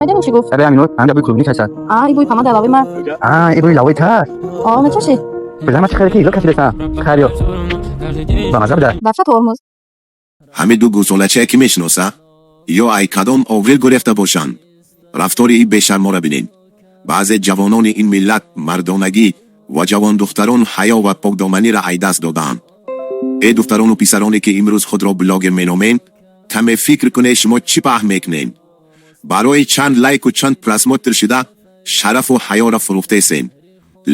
Медонӣ, чӣ гуфт? Абе, ҳамино, ҳамда бӯи клубника ҳаст. А, и бӯи помада лавои ман. А, и бӯи лавои та. О, мечашӣ? Бизан, ма чӣ хеле ки изо кашидесам. Хайриё. Ба маза буда. Бача тормоз. Ҳамин ду гусолачае ки мешиноса ё ай кадом оврил гурехта бошанд? Рафтори ин бешарморо бинед. Баъзе ҷавонони ин миллат мардонагӣ ва ҷавондухтарон ҳаё ва покдоманиро ай даст додаанд. Э духтарону писароне, ки имрӯз худро блогер меномед, каме фикр кунед, шумо чӣ паҳн мекунед? Барои чанд лайку чанд просмотр шуда, шарафу ҳаёро фурӯхтесен.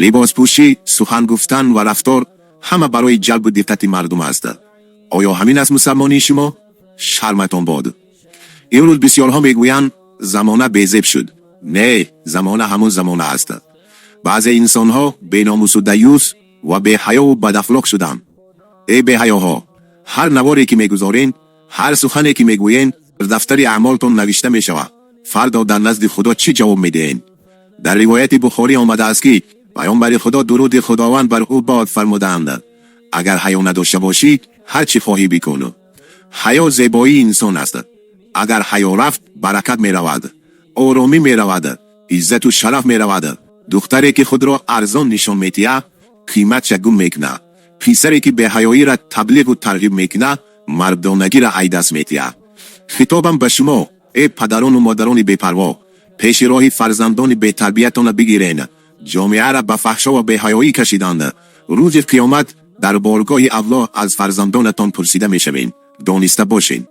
Либоспӯшӣ, сухан гуфтан ва рафтор ҳама барои ҷалбу диққати мардум аст. Оё ҳамин аст мусалмонии шумо? Шарматон бод! Имрӯз бисёрҳо мегӯянд, замона безеб шуд. Не, замона ҳамун замона аст. Баъзе инсонҳо беномусу даюс ва беҳаёву бадахлоқ шуданд. Э беҳаёҳо, ҳар наворе ки мегузорен, ҳар сухане ки мегӯен, дар дафтари аъмолтон навишта мешавад. Фардо дар назди Худо чӣ ҷавоб медиҳен? Дар ривояти Бухорӣ омадааст, ки Паёмбари Худо, дуруди Худованд бар ӯ бод, фармудаанд: «Агар ҳаё надошта бошӣ, ҳар чӣ хоҳӣ бикун». Ҳаё зебоии инсон аст. Агар ҳаё рафт, баракат меравад, оромӣ меравад, иззату шараф меравад. Духтаре ки худро арзон нишон медиҳад, қиматша гум мекунад. Писаре ки беҳаёиро таблиғу тарғиб мекунад, мардонагиро ай даст медиҳад. Хитобам ба шумо, э падарону модарони бепарво, пеши роҳи фарзандони бетарбиятонро бигирен. Ҷомеаро ба фаҳшо ва беҳаёӣ кашиданд. Рӯзи қиёмат дар боргоҳи Аллоҳ аз фарзандонатон пурсида мешавед, дониста бошед.